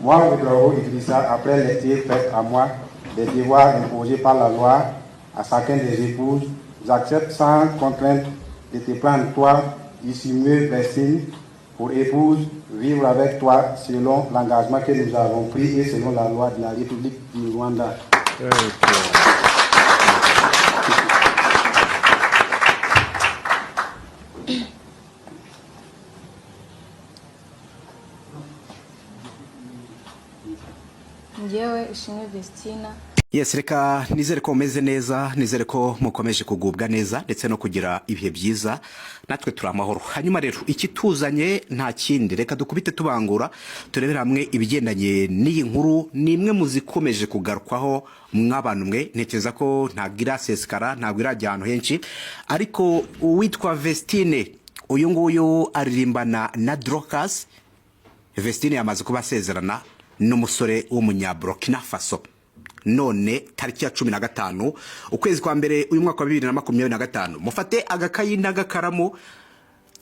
Moi, Ouedraogo Idrissa, après lecture faite à moi des devoirs imposés par la loi à chacun des épouses, j'accepte sans contrainte de te prendre toi, Ishimwe Vestine, pour épouse, vivre avec toi selon l'engagement que nous avons pris et selon la loi de la République du Rwanda. Njyewe Ishimwe Vestina. Yes, reka nizere ko mumeze neza, nizere ko mukomeje kugubwa neza ndetse no kugira ibihe byiza. Natwe turi amahoro. Hanyuma rero ikituzanye nta kindi, reka dukubite tubangura turebere hamwe ibigendanye n'iyi nkuru. Ni imwe mu zikomeje kugarukwaho mw'abantu mwe. Ntekereza ko ntabwo irasesekara, ntabwo irajya ahantu henshi, ariko uwitwa Vestine uyu nguyu aririmbana na Dorcas. Vestine yamaze kuba asezerana n'umusore w'Umunyaburkina Faso, none tariki ya 15 ukwezi kwa mbere uyu mwaka wa 2025. Mufate agakayi n'agakaramu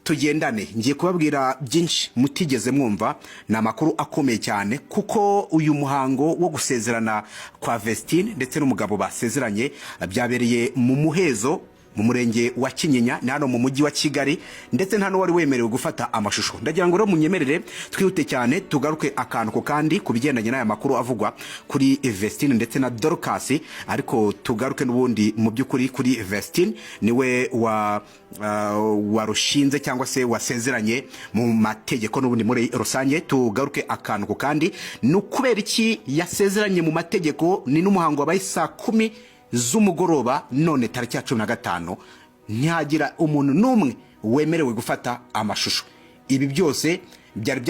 tugendane, ngiye kubabwira byinshi mutigeze mwumva. Ni amakuru akomeye cyane, kuko uyu muhango wo gusezerana kwa Vestine ndetse n'umugabo basezeranye byabereye mu muhezo mu murenge wa Kinyinya, ni hano mu mujyi wa Kigali, ndetse nta n'uwari wemerewe gufata amashusho. Ndagira ngo rero munyemerere twihute cyane, tugaruke akantu ku kandi ku bigendanye n'aya makuru avugwa kuri Vestine ndetse na Dorcas. Ariko tugaruke n'ubundi mu by'ukuri kuri Vestine, niwe wa warushinze cyangwa se wasezeranye mu mategeko. N'ubundi muri rusange tugaruke akantu ku kandi, ni ukubera iki yasezeranye mu mategeko? Ni n'umuhango wabaye saa 10 z'umugoroba, none tariki ya 15 ntihagira umuntu n'umwe wemerewe gufata amashusho. Ibi byose byari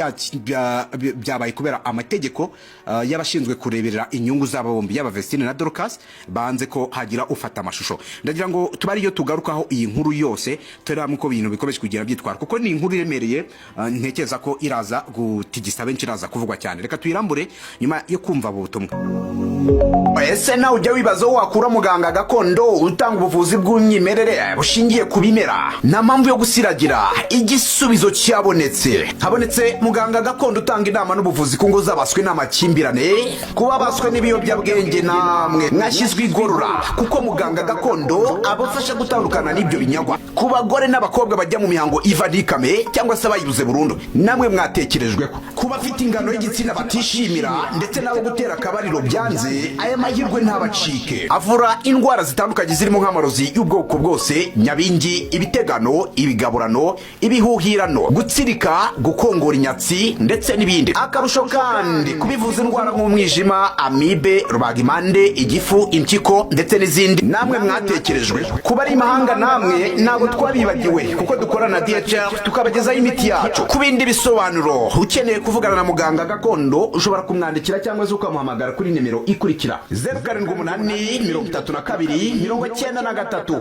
byabaye kubera amategeko y'abashinzwe kureberera inyungu z'aba bombi, yaba Vestine na Dorcas, banze ko hagira ufata amashusho. Ndagira ngo tuba ariyo tugarukaho iyi nkuru yose, turebe uko ibintu bikomeje kugenda byitwara, kuko ni inkuru iremereye. Ntekereza ko iraza gutigisa benshi, iraza kuvugwa cyane. Reka tuyirambure nyuma yo kumva ubu butumwa. Ese nawe ujya wibaza aho wakura muganga gakondo utanga ubuvuzi bw'umwimerere bushingiye ku bimera? Nta mpamvu yo gusiragira, igisubizo cyabonetse. Habonetse muganga gakondo utanga inama n'ubuvuzi ku ngo zabaswe n'amakimbirane, kuba baswe n'ibiyobyabwenge. Namwe mwashyizwe igorora, kuko muganga gakondo abafasha gutandukana n'ibyo binyagwa. Ku bagore n'abakobwa bajya mu mihango iva ntikame cyangwa se abayibuze burundu, namwe mwatekerejweho. Ku bafite ingano y'igitsina batishimira ndetse n'abo gutera akabariro byanze, aya mahirwe ntabacike. Avura indwara zitandukanye zirimo nk'amarozi y'ubwoko bwose, nyabingi, ibitegano, ibigaburano, ibihuhirano, gutsirika, gukongora inyatsi ndetse n'ibindi. Akarusho kandi kubivuza indwara nk'umwijima, amibe, rubagimpande, igifu, impyiko ndetse n'izindi. Namwe mwatekerejwe. Kuba ari imahanga, namwe ntabwo twabibagiwe, kuko dukorana na DHL tukabagezaho imiti yacu. Ku bindi bisobanuro, ukeneye kuvugana na muganga gakondo, ushobora kumwandikira cyangwa se ukamuhamagara kuri nimero ikurikira: 078 32 93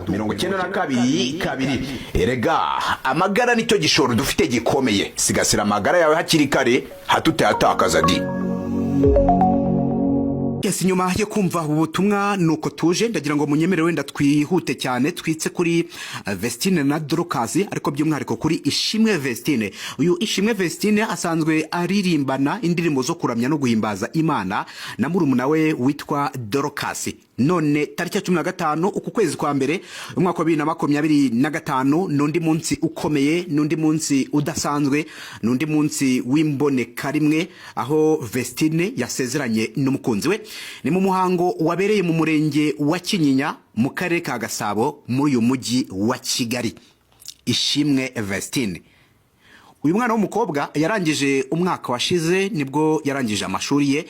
92 2. Erega amagara nicyo gishoro dufite gikomeye. Sigasira amagara yawe hakiri kare, hato utayatakaza di. Yes, nyuma yo kumva ubu butumwa nuko tuje, ndagira ngo munyemere wenda twihute cyane twitse kuri Vestine na Dorcas, ariko by'umwihariko kuri Ishimwe Vestine. Uyu Ishimwe Vestine asanzwe aririmbana indirimbo zo kuramya no guhimbaza Imana na murumuna we witwa Dorcas. None tariki ya 15 uku kwezi kwa mbere umwaka wa 2025 n'undi munsi ukomeye, n'undi munsi udasanzwe, n'undi munsi w'imboneka rimwe, aho Vestine yasezeranye n'umukunzi we. Ni mu muhango wabereye mu murenge wa Kinyinya mu karere ka Gasabo muri uyu mujyi wa Kigali. Ishimwe Vestine, uyu mwana w'umukobwa yarangije umwaka washize, nibwo yarangije amashuri ye.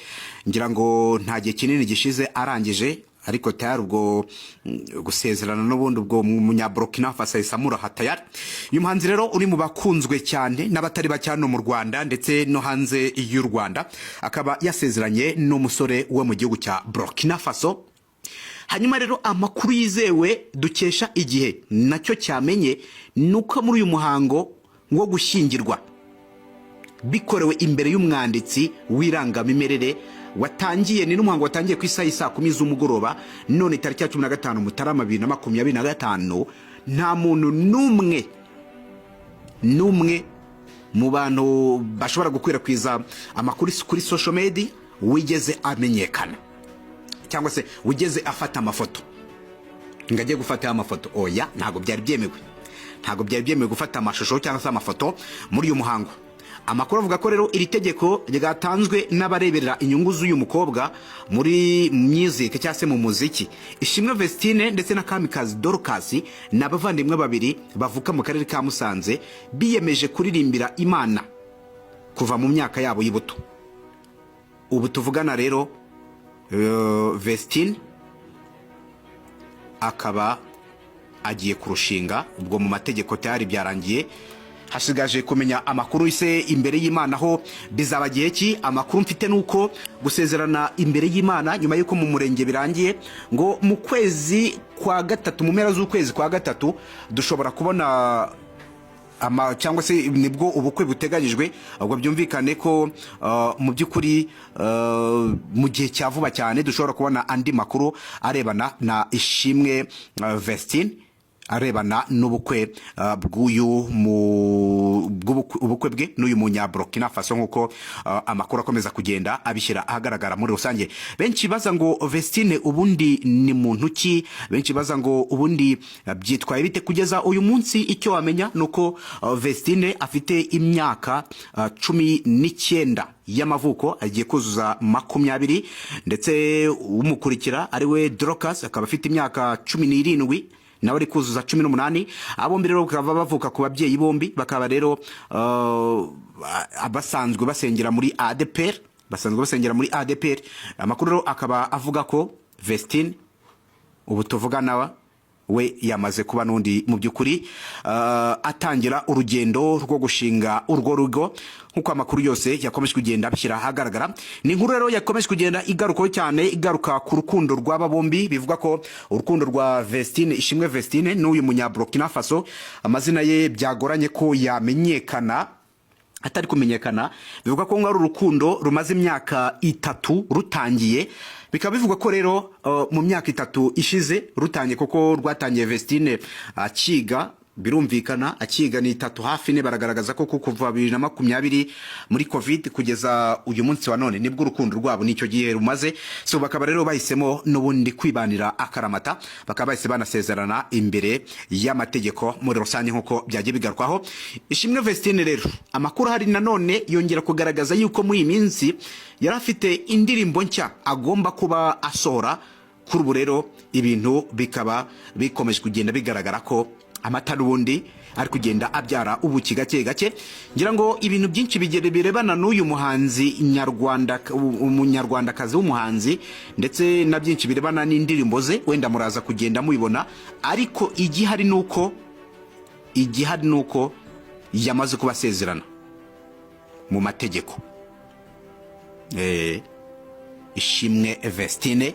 Ngira ngo nta gihe kinini gishize arangije, ariko tayari ubwo gusezerana n'ubundi ubwo Munyaburkina Faso ahise amuraha tayari. Uyu muhanzi rero uri mu bakunzwe cyane n'abatari bake hano mu Rwanda ndetse no hanze y'u Rwanda, akaba yasezeranye n'umusore wo mu gihugu cya Burkina Faso. Hanyuma rero amakuru yizewe dukesha Igihe nacyo cyamenye ni uko muri uyu muhango wo gushyingirwa bikorewe imbere y'umwanditsi w'irangamimerere watangiye, ni n'umuhango watangiye ku isaha y'isaa 10 z'umugoroba, none tariki ya 15 Mutarama 2025, nta muntu n'umwe n'umwe Mu bantu bashobora gukwirakwiza amakuru kuri social media wigeze amenyekana cyangwa se wigeze afata amafoto ngo ajye gufata amafoto, oya, ntabwo byari byemewe. Ntabwo byari byemewe gufata amashusho cyangwa se amafoto muri uyu muhango. Amakuru avuga ko rero iri tegeko ryatanzwe n'abareberera inyungu z'uyu mukobwa muri music cyangwa se mu muziki. Ishimwe Vestine ndetse na Kamikazi Dorcas ni abavandimwe babiri bavuka mu karere ka Musanze, biyemeje kuririmbira Imana kuva mu myaka yabo y'ubuto. Ubu tuvugana rero, Vestine akaba agiye kurushinga. Ubwo mu mategeko tayari byarangiye, hasigaje kumenya amakuru se imbere y'Imana ho bizaba gihe ki. Amakuru mfite ni uko gusezerana imbere y'Imana nyuma y'uko mu murenge birangiye, ngo mu kwezi kwa gatatu, mu mpera z'ukwezi kwa gatatu dushobora kubona cyangwa se nibwo ubukwe buteganyijwe. Ubwo byumvikane ko mu by'ukuri mu gihe cya vuba cyane dushobora kubona andi makuru arebana na Ishimwe Vestine, arebana n'ubukwe bw'uyu mu ubukwe bwe n'uyu munya Burkina Faso, nk'uko amakuru akomeza kugenda abishyira ahagaragara muri rusange. Benshi baza ngo Vestine ubundi ni muntu ki? Benshi baza ngo ubundi byitwaye bite? Kugeza uyu munsi icyo wamenya ni uko Vestine afite imyaka 19 y'amavuko, agiye kuzuza 20, ndetse umukurikira ari we Dorcas akaba afite imyaka 17, nawe ari kuzuza 18. Abo bombi rero bakaba bavuka ku babyeyi bombi, bakaba rero basanzwe basengera muri ADPR, basanzwe basengera muri ADPR. Amakuru rero akaba avuga ko Vestine ubu tuvugana we yamaze kuba n'undi mu by'ukuri atangira urugendo rwo gushinga urwo rugo, nk'uko amakuru yose yakomeje kugenda abishyira ahagaragara. Ni inkuru rero yakomeje kugenda igarukaho cyane, igaruka ku rukundo rw'aba bombi. Bivuga ko urukundo rwa Vestine, Ishimwe Vestine, n'uyu munya Burkina Faso, amazina ye byagoranye ko yamenyekana, atari kumenyekana, bivuga ko ngo ari urukundo rumaze imyaka 3 rutangiye. Bikaba bivugwa ko rero mu myaka 3 ishize rutangiye, kuko rwatangiye Vestine akiga, birumvikana akiga ni 3 hafi 4. Baragaragaza ko kuva 2020 muri Covid kugeza uyu munsi wa none nibwo urukundo rwabo nicyo gihe rumaze. So bakaba rero bahisemo n'ubundi kwibanira akaramata, bakaba bahise banasezerana imbere y'amategeko muri rusange, nk'uko byagiye bigarukwaho. Ishimwe Vestine rero, amakuru ahari nanone yongera kugaragaza yuko muri iyi minsi yari afite indirimbo nshya agomba kuba asohora. Kuri ubu rero ibintu bikaba bikomeje kugenda bigaragara ko amata n'ubundi ari kugenda abyara ubuki gake gake. Ngira ngo ibintu byinshi birebana n'uyu muhanzi nyarwanda, umunyarwandakazi w'umuhanzi, ndetse na byinshi birebana n'indirimbo ze, wenda muraza kugenda mubibona. Ariko igihari ni uko yamaze kuba asezerana mu mategeko. Ishimwe Vestine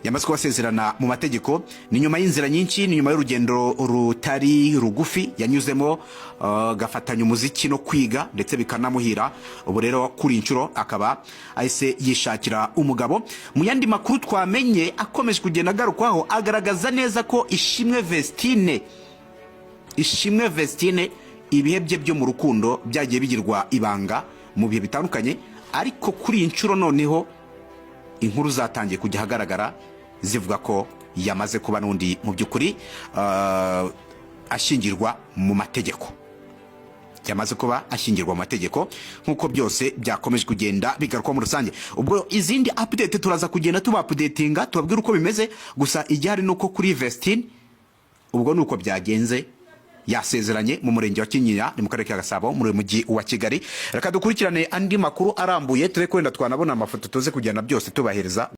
yamaze kubasezerana mu mategeko. Ni nyuma y'inzira nyinshi, ni nyuma y'urugendo rutari rugufi yanyuzemo, agafatanya umuziki no kwiga ndetse bikanamuhira. Ubu rero kuri inshuro akaba ahise yishakira umugabo. Mu yandi makuru twamenye akomeje kugenda agarukwaho, agaragaza neza ko Ishimwe Vestine ibihe bye byo mu rukundo byagiye bigirwa ibanga mu bihe bitandukanye, ariko kuri iyi nshuro noneho inkuru zatangiye kujya ahagaragara zivuga ko yamaze kuba n'undi mu by'ukuri ashyingirwa mu mategeko, yamaze kuba ashyingirwa mu mategeko, nk'uko byose byakomeje kugenda bigarukwa muri rusange. Ubwo izindi update turaza kugenda tuba updatinga, tubabwira uko bimeze. Gusa igihari ni uko kuri Vestine ubwo ni uko byagenze, yasezeranye mu murenge wa Kinyinya, ni mu karere ka Gasabo muri uyu mujyi wa Kigali. Reka dukurikirane andi makuru arambuye, turebe ko wenda twanabona amafoto, tuze kugenda byose tubahereza.